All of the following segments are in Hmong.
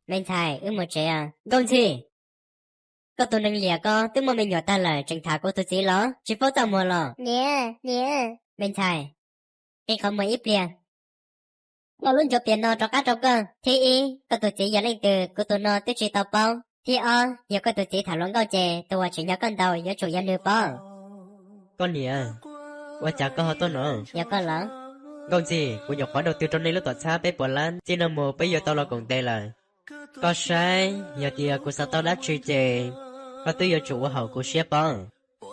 Me ntxhais, wb mus tsev os. Nkauj Ntxhi, koj tus neeg liam ko twb muaj me nyuam tag lawm tseem tham kuv tus txiv los? Tsis paub txaj muag los? Niam, niam. Me ntxhais, nqis qhov muag ib pliag. Koj lub ncuav pias no rov qab rau koj. Thib ib, koj tus txiv yog leej twg kuv tus no twb tsis tau paub. Thib ob, yog koj tus txiv tham hluas nkauj ces tus uas tsim nyog koj ntaus yuav tsum yog nws pob. Koj niam, ua cas koj ho tuaj no? Yog koj los? Nkauj Ntxhi, kuv nyuam qhuav rau twg rau nej lub tuam txhab peb puas lab, txij no mus peb yuav tau los koom tes lawm. Koj saib, yog tias kuv xav tau dab tsi ces koj twb yuav tsum ua haum kuv siab pob.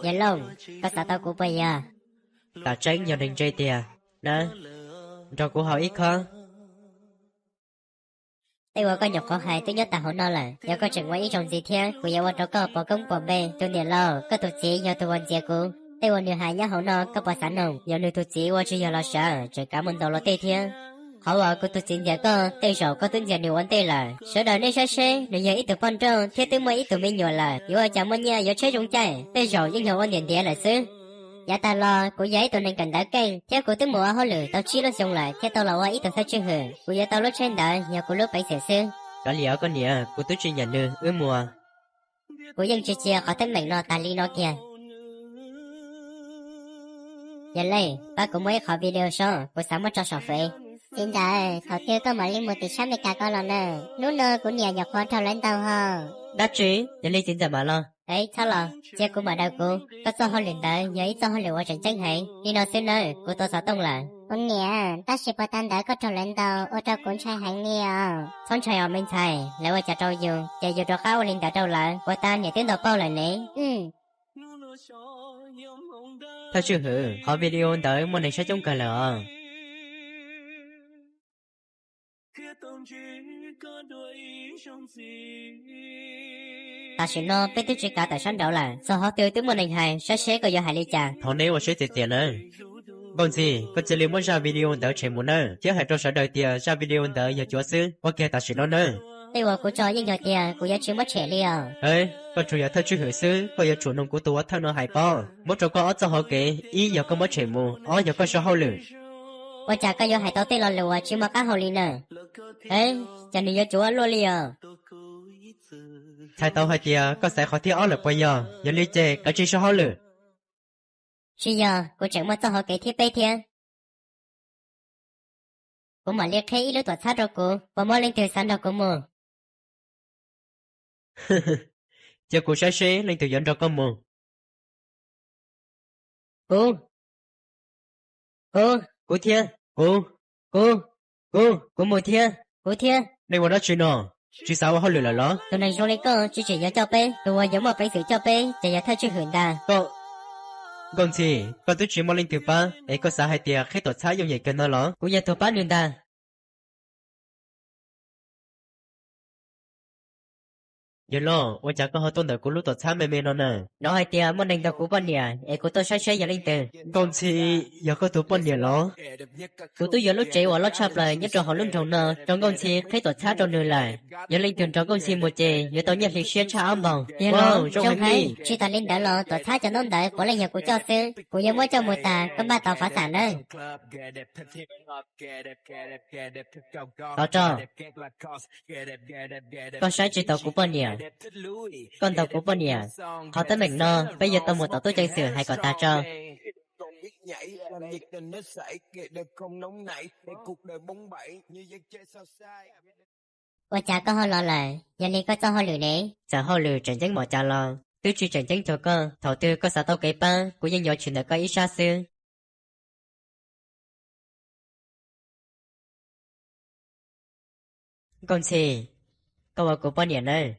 Yawg Looj, koj xav tau kuv puas yog? Tam tseeb yog neeg ntse tiag. Na, nrog kuv haus ib khob. Tej uas koj nyuam qhuav hais twb nyob tas hauv no lawm, yog koj tseem ua ib zaug ntxiv thiab kuv yuav ua rau koj puas koob puas npe. Tus niam laus, koj tus txiv yog tus uas ntxias kuv, tej uas nws hais nyob hauv no koj puas xav noog? Yog nws tus txiv ua tsis yog los sav tseem kav mus ntaus luag tej thiab. Qhov uas kuv tus txiv ntxias koj tej zaum koj twb ntxias nws ua ntej lawm. Sawv daws nej saib seb, nws yog ib tug poj nrauj thiab twb muaj ib tug me nyuam lawm, yuav ua cas muaj nyiaj yuav tsheb zoo caij, tej zaum yeej yog ua niam ntiav lawm xwb. Yav tag los kuv yog ib tug neeg kawm ntawv keej thiab kuv twb mus ua hauj lwm tau tsib lub xyoo lawm thiaj tau los ua ib tug thawj tswj hwm. Kuv yuav tau lub tsheb ntawd yog kuv lub peev xwm xwb. Kav liam os koj niam, kuv twb tsis nyiam nws, wb mus. Kuv yeej tsis cia qhov teeb meem no tas li no kiag. Yog li, pab kuv muab ib qhov video so, kuv xav muab tso saum Fev. Txiv ntxawm, thaum twg koj mam li mus tim sab Meskas ko los na? Hnub no kuv niam nyuam qhuav raug lawv ntaus ho. Dab tsi? Yog li txiv ntxawm mam los. Txhob los, cia kuv mam daws kuv. Koj txoj hauj lwm ntawd yog ib txoj hauj lwm uas tseem ceeb heev. Li no xwb nawb, kuv tua xov tooj lawm. Kuv niam, tab sis puag ta ntawd koj raug lawv ntaus ua rau kuv ntshai heev li os. Txhob ntshai os me ntxhais, lawv ua cas rau yus ces yus rov qab ua li ntawd rau lawv. Puag ta niam twb ntaus pauj lawm ne. Thawj tswj hwm, qhov video ntawd muaj neeg saib coob kawg lawm os. Tam sim no peb twb tsis kav tawm sab nraud lawm, txog qhov twg twb muaj neeg hais, saib seb koj yuav hais li cas. Thov neb ua siab txias txias nawb. Nkauj Ntxhi, koj cia li muab zaj video ntawd tshem mus nawb, thiab hais rau sawv daws tias zaj video ntawd yog cuav xwb, ua kiag tam sim no nawb. Tej uas kuv tso yeej yog tias kuv yuav tsis muab tshem li os. Hej, koj tsuas yog thawj tswj hwm xwb, koj yuav tsum noog kuv tus ua thawj no hais pob. Muab rau koj ob txoj hauv kev, ib yog koj muab tshem mus, ob yog koj so hauj lwm. Ua cas koj yuav hais tau tej lo lus uas tsis muaj qab hau li na? Hej, cas nws yuav cuav luaj li os? Txhais tau hais tias koj xaiv qhov thib ob lawm puas yog? Yog li ces kav tsij so hauj lwm. Tsis yog, kuv tseem muaj txoj hauv kev thib peb thiab. Kuv mam li qhib ib lub tuam txhab rau kuv, puas muaj leej twg xav nrog kuv mus? Cia kuv saib seb leej twg yuav nrog koj mus. Kuv, kuv, kuv thiab, kuv, kuv, kuv, kuv mus thiab, kuv thiab. Nej ua dab tsi no? Tsis xav ua hauj lwm lawm los? Tus neeg zoo li koj tsis tseem yuav coj peb, tus uas yuav muaj peev xwm coj peb ces yog thawj tswj hwm ntag. Nkauj Ntxhi, koj twb tsis muaj leej twg pab es koj xav hais tias qhib tuam txhab yooj yim kawg no los? Kuv yog tus pab nws ntag. Yawg loj, ua cas koj ho tuaj ntawm kuv lub tuam txhab me me no na? Hnov hais tias muaj neeg ntaus kuv poj niam es kuv tuaj saib seb yog leej twg. Nkauj Ntxhi, yog koj tus poj niam los? Kuv twb yuav lub tsev uas loj tshaj plaws nyob rau hauv lub nroog no rau Nkauj Ntxhi qhib tuam txhab rau nws lawm. Yog leej twg nrog Nkauj Ntxhi mus ces yuav tau nyiaj hli siab tshaj ob npaug. Yawg loj, zoo heev li. Tsis tas li ntawd los tuam txhab cov ntaub ntawd puav leej yog kuv coj xwb. Kuv yuav muab coj mus tas koj npaj tau qhov xam nawb. Tod tso. Koj saib tsis taus kuv poj niam. Koj ntaus kuv poj niam. Qhov teeb meem no peb yuav tau mus tom tub ceev xwm hais kom tag tso. Ua cas koj ho los lawm? Yog li koj txoj hauj lwm ne? Txawm hauj lwm tseem ceeb npaum cas los twb tsis tseem ceeb cuag koj. Thaum twg koj xav tau kev pab, kuv yeej yuav tshwm ntawm koj ib sab xwb. Nkauj Ntxhi, koj ua kuv poj niam nawb.